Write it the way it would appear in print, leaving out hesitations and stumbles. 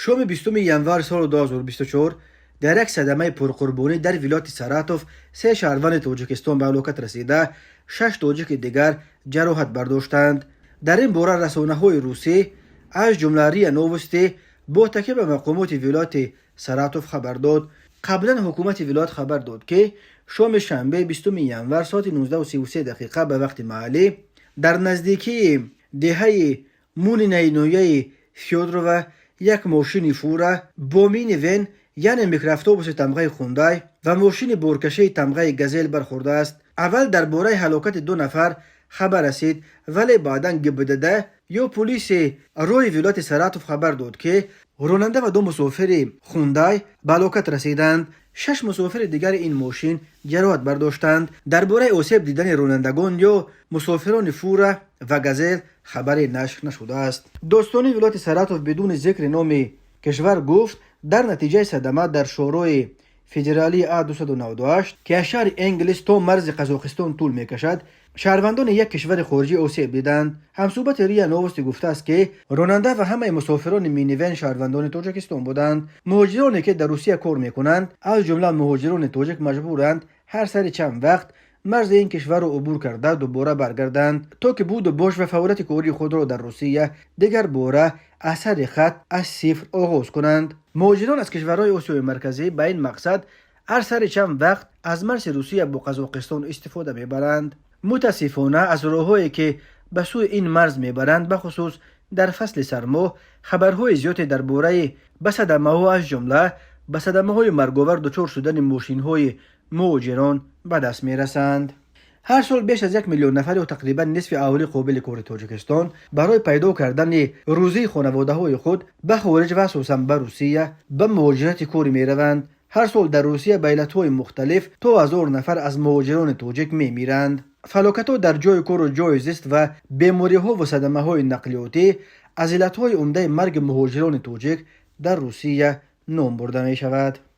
Шоми 20 январ соли 2024 дар як садамаи пурқурбонӣ дар вилояти Саратов се шаҳрванди Тоҷикистон ба ҳалокат расида, шаш тоҷики дигар ҷароҳат бардоштанд. Дар ин бора расонаҳои русӣ, аз ҷумла РИА Новости, бо такя ба мақомоти вилояти Саратов хабар дод. Қаблан ҳукумати вилоят хабар дод, ки шоми шанбе, 20 январ, соати 19:33 дақиқа ба вақти маҳаллӣ дар наздикии деҳаи Мунинаи ноҳияи Фёдорова як мошини фура бо минивен, яъне микроавтобуси тамғаи Хундай, ва мошини боркашии тамғаи Газел бархӯрдааст. Аввал дар бораи ҳалокати ду нафар хабар расид, вале баъдан ГИБДД ё пулиси роҳи вилояти Саратов хабар дод, ки ронанда ва ду мусофири Хундай ба ҳалокат расиданд, шаш мусофири дигари ин мошин ҷароҳат бардоштанд. Дар бораи осеб дидани ронандагон ё мусофирони фура ва Газел хабаре нашр нашудааст. Додситонии вилояти Саратов бидуни зикри номи кишвар гуфт, дар натиҷаи садама дар шоҳроҳи федералии А298, ки аз шаҳри Энгелс то марзи Қазоқистон тӯл мекашад, шаҳрвандони як кишвари хориҷӣ осеб диданд. Ҳамсӯҳбати РИА Новости гуфтааст, ки ронанда ва ҳамаи мусофирони минивен шаҳрвандони Тоҷикистон буданд. Муҳоҷироне, ки дар Русия кор мекунанд, аз ҷумла муҳоҷирони тоҷик, маҷбуранд ҳар сари чанд вақт марзи ин кишварро убур карда, дубора баргарданд, то ки буду бош ва фаъолияти кории худро дар Русия дигар бора аз сари хат, аз сифр оғоз кунанд. Муҳоҷирон аз кишварҳои Осиёи Марказӣ ба ин мақсад ҳар сари чанд вақт аз марзи Русия бо Қазоқистон истифода мебаранд. Мутаассифона, аз роҳҳое, ки ба сӯи ин марз мебаранд, бахусус дар фасли сармо, хабарҳои зиёде дар бораи ба садамаҳо, аз ҷумла ба садамаҳои марговар дучор шудани мошинҳои муҳоҷирон ба даст мерасанд. Ҳар сол беш аз 1 миллион нафар ё тақрибан нисфи аҳолии қобили кори Тоҷикистон барои пайдо кардани рӯзии хонаводаҳои худ ба хориҷ ва асосан ба Русия ба муҳоҷирати корӣ мераванд. Ҳар сол дар Русия ба иллатҳои мухталиф то 1000 нафар аз муҳоҷирони тоҷик мемиранд. Фалокатҳо дар ҷойи кору ҷойи зист ва бемориҳо ва садамаҳои нақлиётӣ аз иллатҳои умдаи марги муҳоҷирони тоҷик дар Русия ном бурда мешавад.